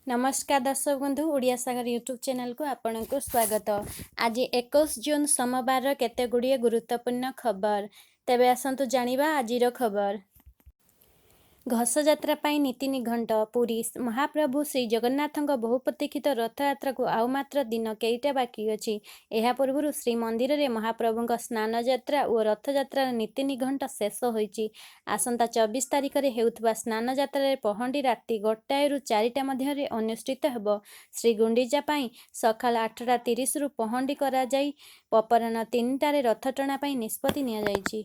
ନମସ୍କାର ଦର୍ଶକ ବନ୍ଧୁ, ଓଡ଼ିଆ ସାଗର ୟୁଟ୍ୟୁବ୍ ଚ୍ୟାନେଲକୁ ଆପଣଙ୍କୁ ସ୍ୱାଗତ। ଆଜି 21 ଜୁନ୍ ସୋମବାରର କେତେ ଗୁଡ଼ିଏ ଗୁରୁତ୍ୱପୂର୍ଣ୍ଣ ଖବର। ତେବେ ଆସନ୍ତୁ ଜାଣିବା ଆଜିର ଖବର। ଘୋଷଯାତ୍ରା ପାଇଁ ନୀତି ନିର୍ଘଣ୍ଟ। ପୁରୀ, ମହାପ୍ରଭୁ ଶ୍ରୀଜଗନ୍ନାଥଙ୍କ ବହୁ ପ୍ରତୀକ୍ଷିତ ରଥଯାତ୍ରାକୁ ଆଉ ମାତ୍ର ଦିନ କେଇଟା ବାକି ଅଛି। ଏହା ପୂର୍ବରୁ ଶ୍ରୀମନ୍ଦିରରେ ମହାପ୍ରଭୁଙ୍କ ସ୍ନାନଯାତ୍ରା ଓ ରଥଯାତ୍ରାର ନୀତି ନିର୍ଘଣ୍ଟ ଶେଷ ହୋଇଛି। ଆସନ୍ତା 24 ତାରିଖରେ ହେଉଥିବା ସ୍ନାନଯାତ୍ରାରେ ପହଣ୍ଡି ରାତି 1ରୁ 4ଟା ମଧ୍ୟରେ ଅନୁଷ୍ଠିତ ହେବ। ଶ୍ରୀଗୁଣ୍ଡିଚା ପାଇଁ ସକାଳ 8:30ରୁ ପହଣ୍ଡି କରାଯାଇ ଅପରାହ୍ନ 3ଟାରେ ରଥଟଣା ପାଇଁ ନିଷ୍ପତ୍ତି ନିଆଯାଇଛି।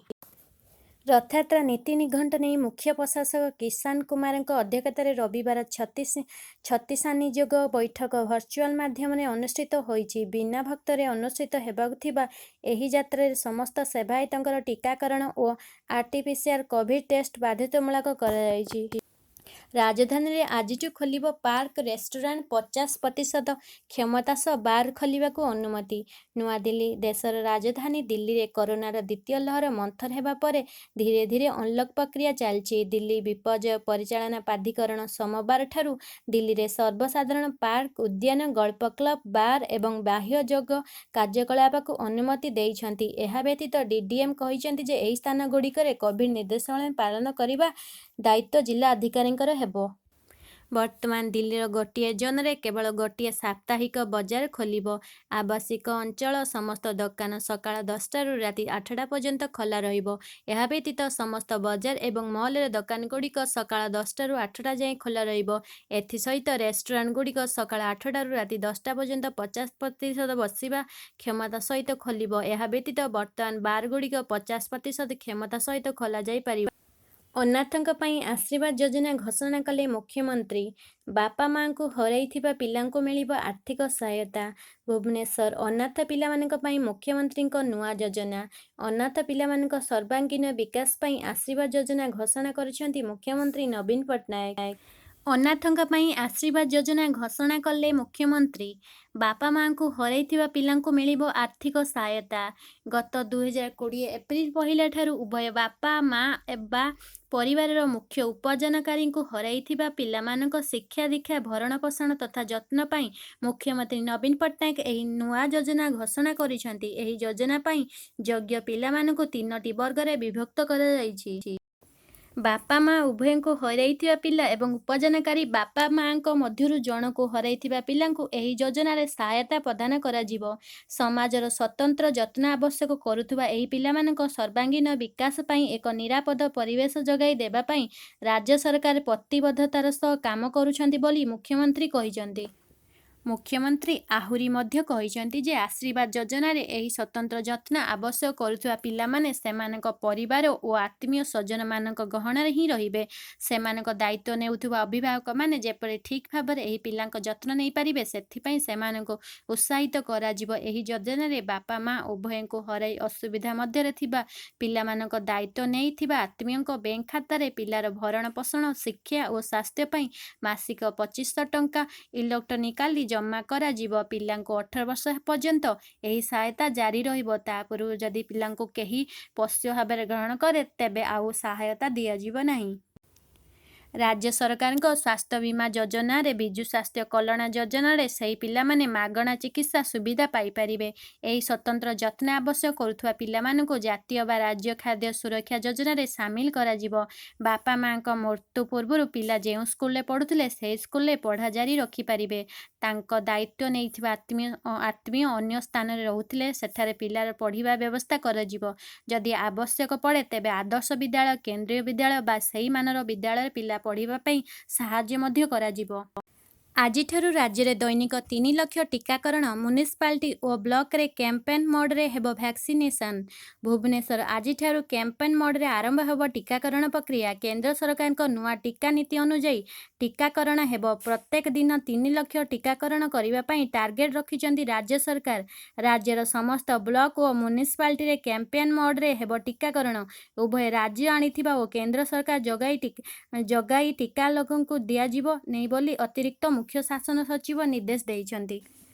ରଥଯାତ୍ରା ନୀତି ନିର୍ଘଣ୍ଟ ନେଇ ମୁଖ୍ୟ ପ୍ରଶାସକ କିଷାନ କୁମାରଙ୍କ ଅଧ୍ୟକ୍ଷତାରେ ରବିବାର ଛତିଶାନିଯୋଗ ବୈଠକ ଭର୍ଚୁଆଲ ମାଧ୍ୟମରେ ଅନୁଷ୍ଠିତ ହୋଇଛି। ବିନା ଭକ୍ତରେ ଅନୁଷ୍ଠିତ ହେବାକୁ ଥିବା ଏହି ଯାତ୍ରାରେ ସମସ୍ତ ସେବାୟତଙ୍କର ଟିକାକରଣ ଓ ଆରଟିପିସିଆର କୋଭିଡ ଟେଷ୍ଟ ବାଧ୍ୟତାମୂଳକ କରାଯାଇଛି। ରାଜଧାନୀରେ ଆଜିଠୁ ଖୋଲିବ ପାର୍କ, ରେଷ୍ଟୁରାଣ୍ଟ, 50% କ୍ଷମତା ସହ ବାର୍ ଖୋଲିବାକୁ ଅନୁମତି। ନୂଆଦିଲ୍ଲୀ, ଦେଶର ରାଜଧାନୀ ଦିଲ୍ଲୀରେ କରୋନାର ଦ୍ୱିତୀୟ ଲହର ମନ୍ଥର ହେବା ପରେ ଧୀରେ ଧୀରେ ଅନଲକ୍ ପ୍ରକ୍ରିୟା ଚାଲିଛି। ଦିଲ୍ଲୀ ବିପର୍ଯ୍ୟୟ ପରିଚାଳନା ପ୍ରାଧିକରଣ ସୋମବାରଠାରୁ ଦିଲ୍ଲୀରେ ସର୍ବସାଧାରଣ ପାର୍କ, ଉଦ୍ୟାନ, ଗଳ୍ପ କ୍ଲବ, ବାର୍ ଏବଂ ବାହ୍ୟ ଯୋଗ କାର୍ଯ୍ୟକଳାପକୁ ଅନୁମତି ଦେଇଛନ୍ତି। ଏହା ବ୍ୟତୀତ ଡିଡିଏମ୍ କହିଛନ୍ତି ଯେ ଏହି ସ୍ଥାନଗୁଡ଼ିକରେ କୋଭିଡ ନିର୍ଦ୍ଦେଶାବଳୀ ପାଳନ କରିବା ଦାୟିତ୍ୱ ଜିଲ୍ଲା ଅଧିକାରୀଙ୍କର ହେବ। ବର୍ତ୍ତମାନ ଦିଲ୍ଲୀର ଗୋଟିଏ ଜୋନରେ କେବଳ ଗୋଟିଏ ସାପ୍ତାହିକ ବଜାର ଖୋଲିବ। ଆବାସିକ ଅଞ୍ଚଳ ସମସ୍ତ ଦୋକାନ ସକାଳ 10ଟାରୁ ରାତି 8ଟା ପର୍ଯ୍ୟନ୍ତ ଖୋଲା ରହିବ। ଏହା ବ୍ୟତୀତ ସମସ୍ତ ବଜାର ଏବଂ ମଲରେ ଦୋକାନଗୁଡ଼ିକ ସକାଳ 10ଟାରୁ 8ଟା ଯାଏଁ ଖୋଲା ରହିବ। ଏଥିସହିତ ରେଷ୍ଟୁରାଣ୍ଟଗୁଡ଼ିକ ସକାଳ 8ଟାରୁ ରାତି 10ଟା ପର୍ଯ୍ୟନ୍ତ 50% ବସିବା କ୍ଷମତା ସହିତ ଖୋଲିବ। ଏହା ବ୍ୟତୀତ ବର୍ତ୍ତମାନ ବାରଗୁଡ଼ିକ 50% କ୍ଷମତା ସହିତ ଖୋଲାଯାଇପାରିବ। ଅନାଥଙ୍କ ପାଇଁ ଆଶୀର୍ବାଦ ଯୋଜନା ଘୋଷଣା କଲେ ମୁଖ୍ୟମନ୍ତ୍ରୀ, ବାପା ମାଆଙ୍କୁ ହରାଇଥିବା ପିଲାଙ୍କୁ ମିଳିବ ଆର୍ଥିକ ସହାୟତା। ଭୁବନେଶ୍ୱର, ଅନାଥ ପିଲାମାନଙ୍କ ପାଇଁ ମୁଖ୍ୟମନ୍ତ୍ରୀଙ୍କ ନୂଆ ଯୋଜନା। ଅନାଥ ପିଲାମାନଙ୍କ ସର୍ବାଙ୍ଗୀନ ବିକାଶ ପାଇଁ ଆଶୀର୍ବାଦ ଯୋଜନା ଘୋଷଣା କରିଛନ୍ତି ମୁଖ୍ୟମନ୍ତ୍ରୀ ନବୀନ ପଟ୍ଟନାୟକ। ଅନାଥଙ୍କ ପାଇଁ ଆଶୀର୍ବାଦ ଯୋଜନା ଘୋଷଣା କଲେ ମୁଖ୍ୟମନ୍ତ୍ରୀ। ବାପା ମାଆଙ୍କୁ ହରାଇଥିବା ପିଲାଙ୍କୁ ମିଳିବ ଆର୍ଥିକ ସହାୟତା। ଗତ 2020 ଏପ୍ରିଲ 1ଠାରୁ ଉଭୟ ବାପା ମାଆ ବା ପରିବାରର ମୁଖ୍ୟ ଉପାର୍ଜନକାରୀଙ୍କୁ ହରାଇଥିବା ପିଲାମାନଙ୍କ ଶିକ୍ଷା ଦୀକ୍ଷା, ଭରଣପୋଷଣ ତଥା ଯତ୍ନ ପାଇଁ ମୁଖ୍ୟମନ୍ତ୍ରୀ ନବୀନ ପଟ୍ଟନାୟକ ଏହି ନୂଆ ଯୋଜନା ଘୋଷଣା କରିଛନ୍ତି। ଏହି ଯୋଜନା ପାଇଁ ଯୋଗ୍ୟ ପିଲାମାନଙ୍କୁ ତିନୋଟି ବର୍ଗରେ ବିଭକ୍ତ କରାଯାଇଛି। ବାପା ମାଆ ଉଭୟଙ୍କୁ ହରାଇଥିବା ପିଲା ଏବଂ ଉପାର୍ଜନକାରୀ ବାପା ମାଆଙ୍କ ମଧ୍ୟରୁ ଜଣଙ୍କୁ ହରାଇଥିବା ପିଲାଙ୍କୁ ଏହି ଯୋଜନାରେ ସହାୟତା ପ୍ରଦାନ କରାଯିବ। ସମାଜର ସ୍ୱତନ୍ତ୍ର ଯତ୍ନ ଆବଶ୍ୟକ କରୁଥିବା ଏହି ପିଲାମାନଙ୍କ ସର୍ବାଙ୍ଗୀନ ବିକାଶ ପାଇଁ ଏକ ନିରାପଦ ପରିବେଶ ଯୋଗାଇ ଦେବା ପାଇଁ ରାଜ୍ୟ ସରକାର ପ୍ରତିବଦ୍ଧତାର ସହ କାମ କରୁଛନ୍ତି ବୋଲି ମୁଖ୍ୟମନ୍ତ୍ରୀ କହିଛନ୍ତି। ମୁଖ୍ୟମନ୍ତ୍ରୀ ଆହୁରି ମଧ୍ୟ କହିଛନ୍ତି ଯେ ଆଶୀର୍ବାଦ ଯୋଜନାରେ ଏହି ସ୍ୱତନ୍ତ୍ର ଯତ୍ନ ଆବଶ୍ୟକ କରୁଥିବା ପିଲାମାନେ ସେମାନଙ୍କ ପରିବାର ଓ ଆତ୍ମୀୟ ସ୍ୱଜନମାନଙ୍କ ଗହଣରେ ହିଁ ରହିବେ। ସେମାନଙ୍କ ଦାୟିତ୍ୱ ନେଉଥିବା ଅଭିଭାବକମାନେ ଯେପରି ଠିକ୍ ଭାବରେ ଏହି ପିଲାଙ୍କ ଯତ୍ନ ନେଇପାରିବେ ସେଥିପାଇଁ ସେମାନଙ୍କୁ ଉତ୍ସାହିତ କରାଯିବ। ଏହି ଯୋଜନାରେ ବାପା ମାଆ ଉଭୟଙ୍କୁ ହରାଇ ଅସୁବିଧା ମଧ୍ୟରେ ଥିବା ପିଲାମାନଙ୍କ ଦାୟିତ୍ୱ ନେଇଥିବା ଆତ୍ମୀୟଙ୍କ ବ୍ୟାଙ୍କ ଖାତାରେ ପିଲାର ଭରଣପୋଷଣ, ଶିକ୍ଷା ଓ ସ୍ୱାସ୍ଥ୍ୟ ପାଇଁ ମାସିକ 2500 ଟଙ୍କା ଇଲେକ୍ଟ୍ରୋନିକାଲି ଜମା କରାଯିବ। ପିଲାଙ୍କୁ 18 ବର୍ଷ ପର୍ଯ୍ୟନ୍ତ ଏହି ସହାୟତା ଜାରି ରହିବ। ତା ପୂର୍ବରୁ ଯଦି ପିଲାଙ୍କୁ କେହି ପୋଷ୍ୟ ଭାବରେ ଗ୍ରହଣ କରେ ତେବେ ଆଉ ସହାୟତା ଦିଆଯିବ ନାହିଁ। ରାଜ୍ୟ ସରକାରଙ୍କ ସ୍ୱାସ୍ଥ୍ୟ ବୀମା ଯୋଜନାରେ ବିଜୁ ସ୍ୱାସ୍ଥ୍ୟ କଲ୍ୟାଣ ଯୋଜନାରେ ସେହି ପିଲାମାନେ ମାଗଣା ଚିକିତ୍ସା ସୁବିଧା ପାଇପାରିବେ। ଏହି ସ୍ୱତନ୍ତ୍ର ଯତ୍ନ ଆବଶ୍ୟକ କରୁଥିବା ପିଲାମାନଙ୍କୁ ଜାତୀୟ ବା ରାଜ୍ୟ ଖାଦ୍ୟ ସୁରକ୍ଷା ଯୋଜନାରେ ସାମିଲ କରାଯିବ। ବାପା ମାଆଙ୍କ ମୃତ୍ୟୁ ପୂର୍ବରୁ ପିଲା ଯେଉଁ ସ୍କୁଲରେ ପଢୁଥିଲେ ସେହି ସ୍କୁଲରେ ପଢ଼ା ଜାରି ରଖିପାରିବେ। ତାଙ୍କ ଦାୟିତ୍ୱ ନେଇଥିବା ଆତ୍ମୀୟ ଅନ୍ୟ ସ୍ଥାନରେ ରହୁଥିଲେ ସେଠାରେ ପିଲାର ପଢ଼ିବା ବ୍ୟବସ୍ଥା କରାଯିବ। ଯଦି ଆବଶ୍ୟକ ପଡ଼େ ତେବେ ଆଦର୍ଶ ବିଦ୍ୟାଳୟ, କେନ୍ଦ୍ରୀୟ ବିଦ୍ୟାଳୟ ବା ସେହି ମାନର ବିଦ୍ୟାଳୟରେ ପିଲା ପଢ଼ିବା ପାଇଁ ସାହାଯ୍ୟ ମଧ୍ୟ କରାଯିବ। ଆଜିଠାରୁ ରାଜ୍ୟରେ ଦୈନିକ 3 ଲକ୍ଷ ଟିକାକରଣ, ମ୍ୟୁନିସିପାଲିଟି ଓ ବ୍ଲକରେ କ୍ୟାମ୍ପେନ୍ ମୋଡରେ ହେବ ଭ୍ୟାକ୍ସିନେସନ। ଭୁବନେଶ୍ୱର, ଆଜିଠାରୁ କ୍ୟାମ୍ପେନ୍ ମୋଡରେ ଆରମ୍ଭ ହେବ ଟିକାକରଣ ପ୍ରକ୍ରିୟା। କେନ୍ଦ୍ର ସରକାରଙ୍କ ନୂଆ ଟିକା ନୀତି ଅନୁଯାୟୀ ଟିକାକରଣ ହେବ। ପ୍ରତ୍ୟେକ ଦିନ 3 ଲକ୍ଷ ଟିକାକରଣ କରିବା ପାଇଁ ଟାର୍ଗେଟ ରଖିଛନ୍ତି ରାଜ୍ୟ ସରକାର। ରାଜ୍ୟର ସମସ୍ତ ବ୍ଲକ ଓ ମ୍ୟୁନିସିପାଲିଟିରେ କ୍ୟାମ୍ପେନ୍ ମୋଡରେ ହେବ ଟିକାକରଣ। ଉଭୟ ରାଜ୍ୟ ଆଣିଥିବା ଓ କେନ୍ଦ୍ର ସରକାର ଯୋଗାଇ ଟିକା ଲୋକଙ୍କୁ ଦିଆଯିବ ନେଇ ବୋଲି ଅତିରିକ୍ତ ମୁଖ୍ୟ ଶାସନ ସଚିବ ନିର୍ଦ୍ଦେଶ ଦେଇଛନ୍ତି।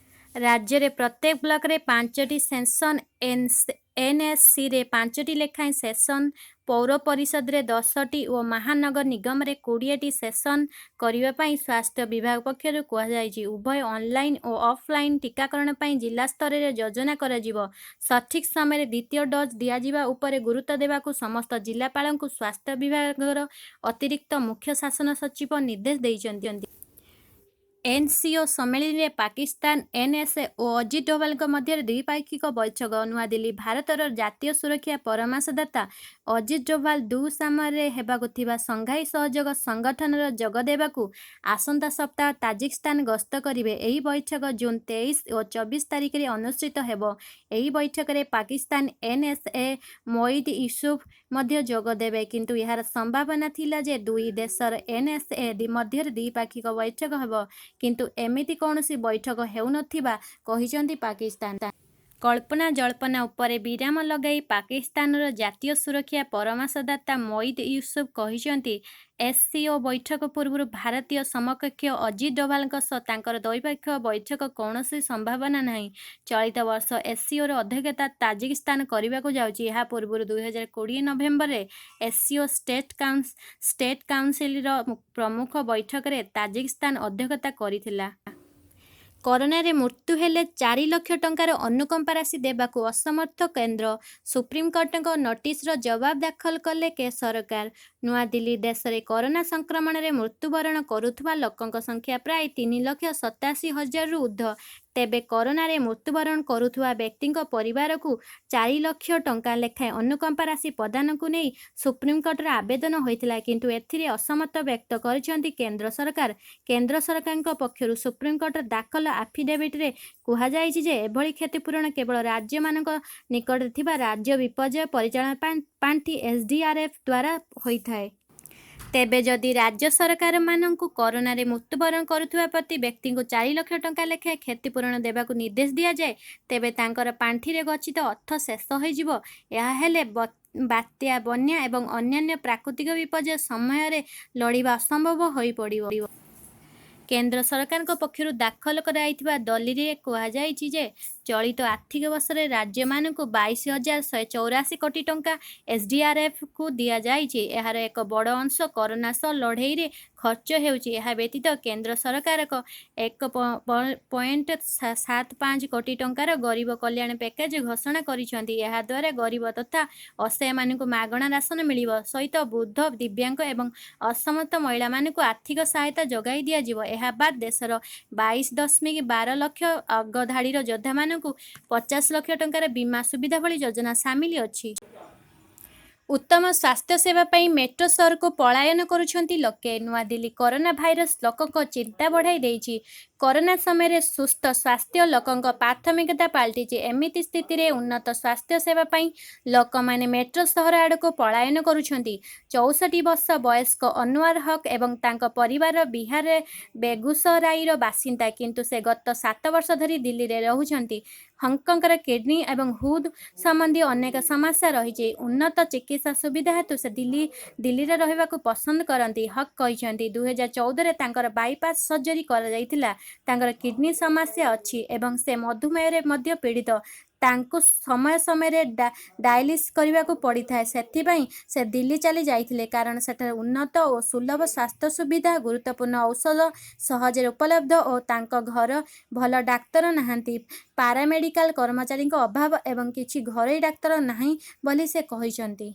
ରାଜ୍ୟରେ ପ୍ରତ୍ୟେକ ବ୍ଲକରେ ପାଞ୍ଚଟି ସେକ୍ସନ, ଏନଏସିରେ ପାଞ୍ଚଟି ଲେଖାଏଁ ସେକ୍ସନ ପୌର ପରିଷଦରେ 10ଟି ଓ ମହାନଗର ନିଗମରେ 20ଟି ସେସନ କରିବା ପାଇଁ ସ୍ୱାସ୍ଥ୍ୟ ବିଭାଗ ପକ୍ଷରୁ କୁହାଯାଇଛି। ଉଭୟ ଅନଲାଇନ ଓ ଅଫଲାଇନ ଟିକାକରଣ ପାଇଁ ଜିଲ୍ଲାସ୍ତରରେ ଯୋଜନା କରାଯିବ। ସଠିକ ସମୟରେ ଦ୍ୱିତୀୟ ଡୋଜ ଦିଆଯିବା ଉପରେ ଗୁରୁତ୍ୱ ଦେବାକୁ ସମସ୍ତ ଜିଲ୍ଲାପାଳଙ୍କୁ ସ୍ୱାସ୍ଥ୍ୟ ବିଭାଗର ଅତିରିକ୍ତ ମୁଖ୍ୟ ଶାସନ ସଚିବ ନିର୍ଦ୍ଦେଶ ଦେଇଛନ୍ତି। ଏସସିଓ ସମ୍ମିଳନୀରେ ପାକିସ୍ତାନ ଏନଏସଏ ଓ ଅଜିତ ଡୋଭାଲଙ୍କ ମଧ୍ୟରେ ଦ୍ୱିପାକ୍ଷିକ ବୈଠକ ନୂଆଦିଲ୍ଲୀ, ଭାରତର ଜାତୀୟ ସୁରକ୍ଷା ପରାମର୍ଶଦାତା ଅଜିତ ଡୋଭାଲ ଦୁଶାନବେରେ ହେବାକୁ ଥିବା ସଂଘାଇ ସହଯୋଗ ସଂଗଠନରେ ଯୋଗଦେବାକୁ ଆସନ୍ତା ସପ୍ତାହ ତାଜିକିସ୍ତାନ ଗସ୍ତ କରିବେ। ଏହି ବୈଠକ ଜୁନ 23 ଓ 24 ତାରିଖରେ ଅନୁଷ୍ଠିତ ହେବ। ଏହି ବୈଠକରେ ପାକିସ୍ତାନ ଏନଏସଏ ମୋଇଦ ୟୁସୁଫ ମଧ୍ୟ ଯୋଗଦେବେ। କିନ୍ତୁ ଏହାର ସମ୍ଭାବନା ଥିଲା ଯେ ଦୁଇ ଦେଶର ଏନଏସଏ ମଧ୍ୟରେ ଦ୍ୱିପାକ୍ଷିକ ବୈଠକ ହେବ। କିନ୍ତୁ ଏମିତି କୌଣସି ବୈଠକ ହେଉନଥିବା କହିଛନ୍ତି ପାକିସ୍ତାନ। କଳ୍ପନାଜଳ୍ପନା ଉପରେ ବିରାମ ଲଗାଇ ପାକିସ୍ତାନର ଜାତୀୟ ସୁରକ୍ଷା ପରାମର୍ଶଦାତା ମୋଇଦ ୟୁସୁଫ କହିଛନ୍ତି, ଏସସିଓ ବୈଠକ ପୂର୍ବରୁ ଭାରତୀୟ ସମକକ୍ଷ ଅଜିତ ଡୋଭାଲଙ୍କ ସହ ତାଙ୍କର ଦ୍ୱିପାକ୍ଷିକ ବୈଠକର କୌଣସି ସମ୍ଭାବନା ନାହିଁ। ଚଳିତ ବର୍ଷ ଏସସିଓର ଅଧ୍ୟକ୍ଷତା ତାଜିକିସ୍ତାନ କରିବାକୁ ଯାଉଛି। ଏହାପୂର୍ବରୁ 2020 ନଭେମ୍ବରରେ ଏସସିଓ ଷ୍ଟେଟ କାଉନସିଲର ପ୍ରମୁଖ ବୈଠକରେ ତାଜିକିସ୍ତାନ ଅଧ୍ୟକ୍ଷତା କରିଥିଲା। କରୋନାରେ ମୃତ୍ୟୁ ହେଲେ 4 ଲକ୍ଷ ଟଙ୍କାର ଅନୁକମ୍ପା ରାଶି ଦେବାକୁ ଅସମର୍ଥ କେନ୍ଦ୍ର, ସୁପ୍ରିମକୋର୍ଟଙ୍କ ନୋଟିସର ଜବାବ ଦାଖଲ କଲେ ସରକାର ନୂଆଦିଲ୍ଲୀ, ଦେଶରେ କରୋନା ସଂକ୍ରମଣରେ ମୃତ୍ୟୁବରଣ କରୁଥିବା ଲୋକଙ୍କ ସଂଖ୍ୟା ପ୍ରାୟ 3 ଲକ୍ଷ 87 ହଜାରରୁ ଊର୍ଦ୍ଧ୍ୱ। ତେବେ କରୋନାରେ ମୃତ୍ୟୁବରଣ କରୁଥିବା ବ୍ୟକ୍ତିଙ୍କ ପରିବାରକୁ 4 ଲକ୍ଷ ଟଙ୍କା ଲେଖାଏଁ ଅନୁକମ୍ପା ରାଶି ପ୍ରଦାନକୁ ନେଇ ସୁପ୍ରିମକୋର୍ଟରେ ଆବେଦନ ହୋଇଥିଲା। କିନ୍ତୁ ଏଥିରେ ଅସମତ ବ୍ୟକ୍ତ କରିଛନ୍ତି କେନ୍ଦ୍ର ସରକାର। କେନ୍ଦ୍ର ସରକାରଙ୍କ ପକ୍ଷରୁ ସୁପ୍ରିମକୋର୍ଟରେ ଦାଖଲ ଆଫିଡେଭିଟରେ କୁହାଯାଇଛି ଯେ, ଏଭଳି କ୍ଷତିପୂରଣ କେବଳ ରାଜ୍ୟମାନଙ୍କ ନିକଟରେ ଥିବା ରାଜ୍ୟ ବିପର୍ଯ୍ୟୟ ପରିଚାଳନା ପାଣ୍ଠି ଏସଡିଆରଏଫ ଦ୍ୱାରା ହୋଇଥାଏ। ତେବେ ଯଦି ରାଜ୍ୟ ସରକାରମାନଙ୍କୁ କରୋନାରେ ମୃତ୍ୟୁବରଣ କରୁଥିବା ପ୍ରତି ବ୍ୟକ୍ତିଙ୍କୁ 4 ଲକ୍ଷ ଟଙ୍କା ଲେଖାଏଁ କ୍ଷତିପୂରଣ ଦେବାକୁ ନିର୍ଦ୍ଦେଶ ଦିଆଯାଏ, ତେବେ ତାଙ୍କର ପାଣ୍ଠିରେ ଗଚ୍ଛିତ ଅର୍ଥ ଶେଷ ହୋଇଯିବ। ଏହା ହେଲେ ବାତ୍ୟା, ବନ୍ୟା ଏବଂ ଅନ୍ୟାନ୍ୟ ପ୍ରାକୃତିକ ବିପର୍ଯ୍ୟୟ ସମୟରେ ଲଢ଼ିବା ଅସମ୍ଭବ ହୋଇପଡ଼ିବ। କେନ୍ଦ୍ର ସରକାରଙ୍କ ପକ୍ଷରୁ ଦାଖଲ କରାଯାଇଥିବା ଦଲିଲରେ କୁହାଯାଇଛି ଯେ, ଚଳିତ ଆର୍ଥିକ ବର୍ଷରେ ରାଜ୍ୟମାନଙ୍କୁ 22,184 କୋଟି ଟଙ୍କା ଏସଡିଆରଏଫକୁ ଦିଆଯାଇଛି। ଏହାର ଏକ ବଡ଼ ଅଂଶ କରୋନା ସହ ଲଢ଼େଇରେ ଖର୍ଚ୍ଚ ହେଉଛି। ଏହା ବ୍ୟତୀତ କେନ୍ଦ୍ର ସରକାର 1.75 କୋଟି ଟଙ୍କାର ଗରିବ କଲ୍ୟାଣ ପ୍ୟାକେଜ ଘୋଷଣା କରିଛନ୍ତି। ଏହାଦ୍ୱାରା ଗରିବ ତଥା ଅସହାୟମାନଙ୍କୁ ମାଗଣା ରାସନ ମିଳିବା ସହିତ ବୃଦ୍ଧ, ଦିବ୍ୟାଙ୍ଗ ଏବଂ ଅସମର୍ଥ ମହିଳାମାନଙ୍କୁ ଆର୍ଥିକ ସହାୟତା ଯୋଗାଇ ଦିଆଯିବ। ଏହାବାଦ୍ ଦେଶର 22.12 ଲକ୍ଷ ଅଗ୍ରଧାଡ଼ିର ଯୋଦ୍ଧାମାନଙ୍କୁ 50 ଲକ୍ଷ ଟଙ୍କାର ବୀମା ସୁବିଧା ଭଳି ଯୋଜନା ସାମିଲ ଅଛି। ଉତ୍ତମ ସ୍ୱାସ୍ଥ୍ୟସେବା ପାଇଁ ମେଟ୍ରୋ ସହରକୁ ପଳାୟନ କରୁଛନ୍ତି ଲୋକେ ନୂଆଦିଲ୍ଲୀ, କରୋନା ଭାଇରସ ଲୋକଙ୍କ ଚିନ୍ତା ବଢ଼ାଇ ଦେଇଛି। କରୋନା ସମୟରେ ସୁସ୍ଥ ସ୍ୱାସ୍ଥ୍ୟ ଲୋକଙ୍କ ପ୍ରାଥମିକତା ପାଲଟିଛି। ଏମିତି ସ୍ଥିତିରେ ଉନ୍ନତ ସ୍ୱାସ୍ଥ୍ୟ ସେବା ପାଇଁ ଲୋକମାନେ ମେଟ୍ରୋ ସହର ଆଡ଼କୁ ପଳାୟନ କରୁଛନ୍ତି। 64 ବର୍ଷ ବୟସ୍କ ଅନୱାର ହକ ଏବଂ ତାଙ୍କ ପରିବାର ବିହାରର ବେଗୁସରାଇର ବାସିନ୍ଦା। କିନ୍ତୁ ସେ ଗତ 7 ବର୍ଷ ଧରି ଦିଲ୍ଲୀରେ ରହୁଛନ୍ତି। ହକଙ୍କର କିଡନୀ ଏବଂ ହୃଦ ସମ୍ବନ୍ଧୀୟ ଅନେକ ସମସ୍ୟା ରହିଛି। ଉନ୍ନତ ଚିକିତ୍ସା ସୁବିଧା ହେତୁ ସେ ଦିଲ୍ଲୀରେ ରହିବାକୁ ପସନ୍ଦ କରନ୍ତି। ହକ କହିଛନ୍ତି, 2014ରେ ତାଙ୍କର ବାଇପାସ ସର୍ଜରୀ କରାଯାଇଥିଲା। ତାଙ୍କର କିଡନୀ ସମସ୍ୟା ଅଛି ଏବଂ ସେ ମଧୁମେହରେ ମଧ୍ୟ ପୀଡ଼ିତ। ତାଙ୍କୁ ସମୟ ସମୟରେ ଡାଏଲିସିସ କରିବାକୁ ପଡ଼ିଥାଏ। ସେଥିପାଇଁ ସେ ଦିଲ୍ଲୀ ଚାଲି ଯାଇଥିଲେ। କାରଣ ସେଠାରେ ଉନ୍ନତ ଓ ସୁଲଭ ସ୍ୱାସ୍ଥ୍ୟ ସୁବିଧା, ଗୁରୁତ୍ୱପୂର୍ଣ୍ଣ ଔଷଧ ସହଜରେ ଉପଲବ୍ଧ ଓ ତାଙ୍କ ଘରେ ଭଲ ଡାକ୍ତର ନାହାନ୍ତି। ପାରାମେଡିକାଲ କର୍ମଚାରୀଙ୍କ ଅଭାବ ଏବଂ କିଛି ଘରୋଇ ଡାକ୍ତର ନାହିଁ ବୋଲି ସେ କହିଛନ୍ତି।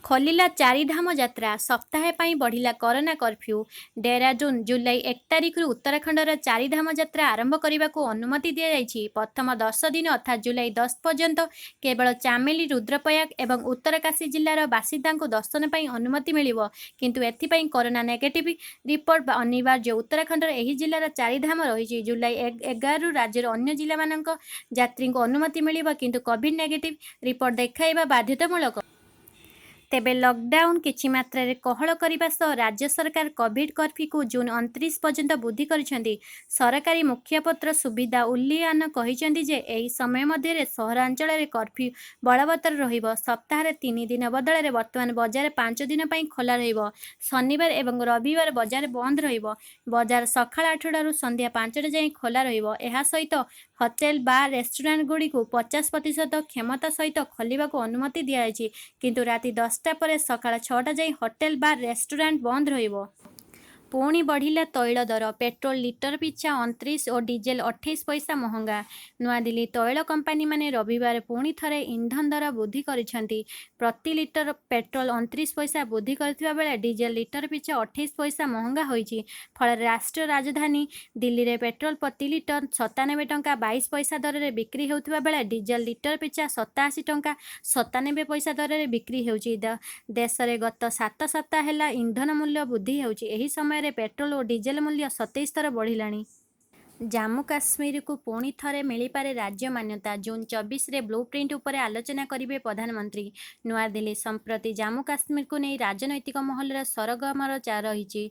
ଖୋଲିଲା ଚାରିଧାମ ଯାତ୍ରା, ସପ୍ତାହେ ପାଇଁ ବଢ଼ିଲା କରୋନା କର୍ଫ୍ୟୁ ଡେରାଡୁନ, ଜୁଲାଇ 1 ତାରିଖରୁ ଉତ୍ତରାଖଣ୍ଡର ଚାରିଧାମ ଯାତ୍ରା ଆରମ୍ଭ କରିବାକୁ ଅନୁମତି ଦିଆଯାଇଛି। ପ୍ରଥମ 10 ଦିନ ଅର୍ଥାତ୍ ଜୁଲାଇ 10 ପର୍ଯ୍ୟନ୍ତ କେବଳ ଚାମୋଲି, ରୁଦ୍ରପ୍ରୟାଗ ଏବଂ ଉତ୍ତରକାଶୀ ଜିଲ୍ଲାର ବାସିନ୍ଦାଙ୍କୁ ଦର୍ଶନ ପାଇଁ ଅନୁମତି ମିଳିବ। କିନ୍ତୁ ଏଥିପାଇଁ କରୋନା ନେଗେଟିଭ ରିପୋର୍ଟ ଅନିବାର୍ଯ୍ୟ। ଉତ୍ତରାଖଣ୍ଡର ଏହି ଜିଲ୍ଲାରେ ଚାରିଧାମ ରହିଛି। ଜୁଲାଇ 11ରୁ ରାଜ୍ୟର ଅନ୍ୟ ଜିଲ୍ଲାମାନଙ୍କ ଯାତ୍ରୀଙ୍କୁ ଅନୁମତି ମିଳିବ, କିନ୍ତୁ କୋଭିଡ ନେଗେଟିଭ ରିପୋର୍ଟ ଦେଖାଇବା ବାଧ୍ୟତାମୂଳକ। ତେବେ ଲକଡାଉନ କିଛି ମାତ୍ରାରେ କୋହଳ କରିବା ସହ ରାଜ୍ୟ ସରକାର କୋଭିଡ କର୍ଫ୍ୟୁକୁ ଜୁନ 29 ପର୍ଯ୍ୟନ୍ତ ବୃଦ୍ଧି କରିଛନ୍ତି। ସରକାରୀ ମୁଖପାତ୍ର ସୁବିଧା ଉଲିଆନ କହିଛନ୍ତି ଯେ, ଏହି ସମୟ ମଧ୍ୟରେ ସହରାଞ୍ଚଳରେ କର୍ଫ୍ୟୁ ବଳବତ୍ତର ରହିବ। ସପ୍ତାହରେ 3 ଦିନ ବଦଳରେ ବର୍ତ୍ତମାନ ବଜାର 5 ଦିନ ପାଇଁ ଖୋଲା ରହିବ। ଶନିବାର ଏବଂ ରବିବାର ବଜାର ବନ୍ଦ ରହିବ। ବଜାର ସକାଳ 8ଟାରୁ ସନ୍ଧ୍ୟା 5ଟା ଯାଏଁ ଖୋଲା ରହିବ। ଏହା ସହିତ ହୋଟେଲ, ବାର୍, ରେଷ୍ଟୁରାଣ୍ଟଗୁଡ଼ିକୁ 50% କ୍ଷମତା ସହିତ ଖୋଲିବାକୁ ଅନୁମତି ଦିଆଯାଇଛି, କିନ୍ତୁ ରାତି 10ଟା 10ଟା ପରେ ସକାଳ 6ଟା ଯାଏ ହୋଟେଲ, ବାର୍, ରେଷ୍ଟୁରାଣ୍ଟ ବନ୍ଦ ରହିବ। ପୁଣି ବଢ଼ିଲା ତୈଳ ଦର, ପେଟ୍ରୋଲ ଲିଟର ପିଛା 29 ଓ ଡିଜେଲ 28 ପଇସା ମହଙ୍ଗା। ନୂଆଦିଲ୍ଲୀ, ତୈଳ କମ୍ପାନୀମାନେ ରବିବାର ପୁଣି ଥରେ ଇନ୍ଧନ ଦର ବୃଦ୍ଧି କରିଛନ୍ତି। ପ୍ରତି ଲିଟର ପେଟ୍ରୋଲ 29 ପଇସା ବୃଦ୍ଧି କରିଥିବା ବେଳେ ଡିଜେଲ ଲିଟର ପିଛା 28 ପଇସା ମହଙ୍ଗା ହୋଇଛି। ଫଳରେ ରାଷ୍ଟ୍ରୀୟ ରାଜଧାନୀ ଦିଲ୍ଲୀରେ ପେଟ୍ରୋଲ ପ୍ରତି ଲିଟର 97 ଟଙ୍କା 22 ପଇସା ଦରରେ ବିକ୍ରି ହେଉଥିବା ବେଳେ ଡିଜେଲ ଲିଟର ପିଛା 87 ଟଙ୍କା 97 ପଇସା ଦରରେ ବିକ୍ରି ହେଉଛି। ଦେଶରେ ଗତ 7 ସପ୍ତାହ ହେଲା ଇନ୍ଧନ ମୂଲ୍ୟ ବୃଦ୍ଧି ହେଉଛି। ଏହି ସମୟରେ ପେଟ୍ରୋଲ ଓ ଡିଜେଲ ମୂଲ୍ୟ 27 ଥର ବଢ଼ିଲାଣି। ଜାମ୍ମୁ-କାଶ୍ମୀରକୁ ପୁଣି ଥରେ ମିଳିପାରେ ରାଜ୍ୟ ମାନ୍ୟତା, ଜୁନ୍ 24ରେ ବ୍ଲୁ-ପ୍ରିଣ୍ଟ ଉପରେ ଆଲୋଚନା କରିବେ ପ୍ରଧାନମନ୍ତ୍ରୀ। ନୂଆଦିଲ୍ଲୀ, ସମ୍ପ୍ରତି ଜାମ୍ମୁ-କାଶ୍ମୀରକୁ ନେଇ ରାଜନୈତିକ ମହଲରେ ସରଗରମ ରହିଛି।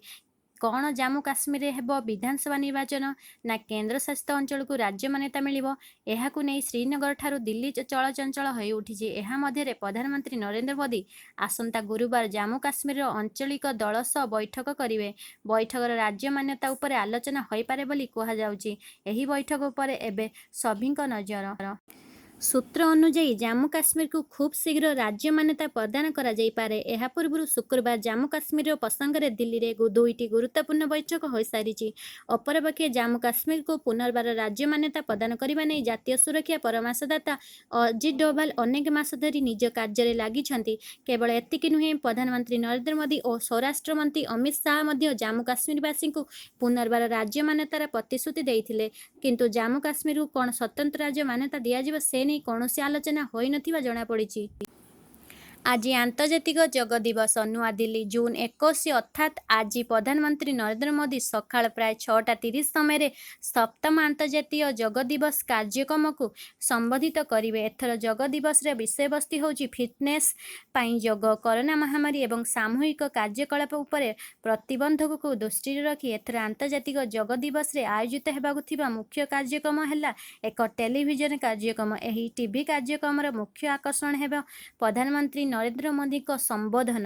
କଣ ଜାମ୍ମୁ-କାଶ୍ମୀରରେ ହେବ ବିଧାନସଭା ନିର୍ବାଚନ ନା କେନ୍ଦ୍ରଶାସିତ ଅଞ୍ଚଳକୁ ରାଜ୍ୟ ମାନ୍ୟତା ମିଳିବ, ଏହାକୁ ନେଇ ଶ୍ରୀନଗରଠାରୁ ଦିଲ୍ଲୀ ଚଳଚଞ୍ଚଳ ହୋଇଉଠିଛି। ଏହା ମଧ୍ୟରେ ପ୍ରଧାନମନ୍ତ୍ରୀ ନରେନ୍ଦ୍ର ମୋଦି ଆସନ୍ତା ଗୁରୁବାର ଜାମ୍ମୁ-କାଶ୍ମୀରର ଆଞ୍ଚଳିକ ଦଳ ସହ ବୈଠକ କରିବେ। ବୈଠକରେ ରାଜ୍ୟ ମାନ୍ୟତା ଉପରେ ଆଲୋଚନା ହୋଇପାରେ ବୋଲି କୁହାଯାଉଛି। ଏହି ବୈଠକ ଉପରେ ଏବେ ସଭିଙ୍କ ନଜର। ସୂତ୍ର ଅନୁଯାୟୀ, ଜାମ୍ମୁ-କାଶ୍ମୀରକୁ ଖୁବ ଶୀଘ୍ର ରାଜ୍ୟ ମାନ୍ୟତା ପ୍ରଦାନ କରାଯାଇପାରେ। ଏହାପୂର୍ବରୁ ଶୁକ୍ରବାର ଜାମ୍ମୁ-କାଶ୍ମୀର ପ୍ରସଙ୍ଗରେ ଦିଲ୍ଲୀରେ ଦୁଇଟି ଗୁରୁତ୍ୱପୂର୍ଣ୍ଣ ବୈଠକ ହୋଇସାରିଛି। ଅପରପକ୍ଷେ ଜାମ୍ମୁ-କାଶ୍ମୀରକୁ ପୁନର୍ବାର ରାଜ୍ୟ ମାନ୍ୟତା ପ୍ରଦାନ କରିବା ନେଇ ଜାତୀୟ ସୁରକ୍ଷା ପରାମର୍ଶଦାତା ଅଜିତ ଡୋଭାଲ ଅନେକ ମାସ ଧରି ନିଜ କାର୍ଯ୍ୟରେ ଲାଗିଛନ୍ତି। କେବଳ ଏତିକି ନୁହେଁ, ପ୍ରଧାନମନ୍ତ୍ରୀ ନରେନ୍ଦ୍ର ମୋଦି ଓ ସ୍ୱରାଷ୍ଟ୍ର ମନ୍ତ୍ରୀ ଅମିତ ଶାହ ମଧ୍ୟ ଜାମ୍ମୁ-କାଶ୍ମୀରବାସୀଙ୍କୁ ପୁନର୍ବାର ରାଜ୍ୟ ମାନ୍ୟତାର ପ୍ରତିଶ୍ରୁତି ଦେଇଥିଲେ। କିନ୍ତୁ ଜାମ୍ମୁ-କାଶ୍ମୀରକୁ କଣ ସ୍ୱତନ୍ତ୍ର ରାଜ୍ୟ ମାନ୍ୟତା ଦିଆଯିବ ସେ ନେଇ କୌଣସି ଆଲୋଚନା ହୋଇନଥିବା ଜଣାପଡ଼ିଛି। ଆଜି ଆନ୍ତର୍ଜାତିକ ଯୋଗ ଦିବସ। ନୂଆଦିଲ୍ଲୀ, ଜୁନ୍ 21 ଅର୍ଥାତ୍ ଆଜି ପ୍ରଧାନମନ୍ତ୍ରୀ ନରେନ୍ଦ୍ର ମୋଦି ସକାଳ ପ୍ରାୟ 6ଟା 30 ସମୟରେ ସପ୍ତମ ଆନ୍ତର୍ଜାତୀୟ ଯୋଗ ଦିବସ କାର୍ଯ୍ୟକ୍ରମକୁ ସମ୍ବୋଧିତ କରିବେ। ଏଥର ଯୋଗ ଦିବସର ବିଷୟବସ୍ତୁ ହେଉଛି ଫିଟନେସ ପାଇଁ ଯୋଗ। କରୋନା ମହାମାରୀ ଏବଂ ସାମୂହିକ କାର୍ଯ୍ୟକଳାପ ଉପରେ ପ୍ରତିବନ୍ଧକକୁ ଦୃଷ୍ଟିରେ ରଖି ଏଥର ଆନ୍ତର୍ଜାତିକ ଯୋଗ ଦିବସରେ ଆୟୋଜିତ ହେବାକୁ ଥିବା ମୁଖ୍ୟ କାର୍ଯ୍ୟକ୍ରମ ହେଲା ଏକ ଟେଲିଭିଜନ କାର୍ଯ୍ୟକ୍ରମ। ଏହି ଟିଭି କାର୍ଯ୍ୟକ୍ରମର ମୁଖ୍ୟ ଆକର୍ଷଣ ହେବ ପ୍ରଧାନମନ୍ତ୍ରୀ ନରେନ୍ଦ୍ର ମୋଦିଙ୍କ ସମ୍ବୋଧନ।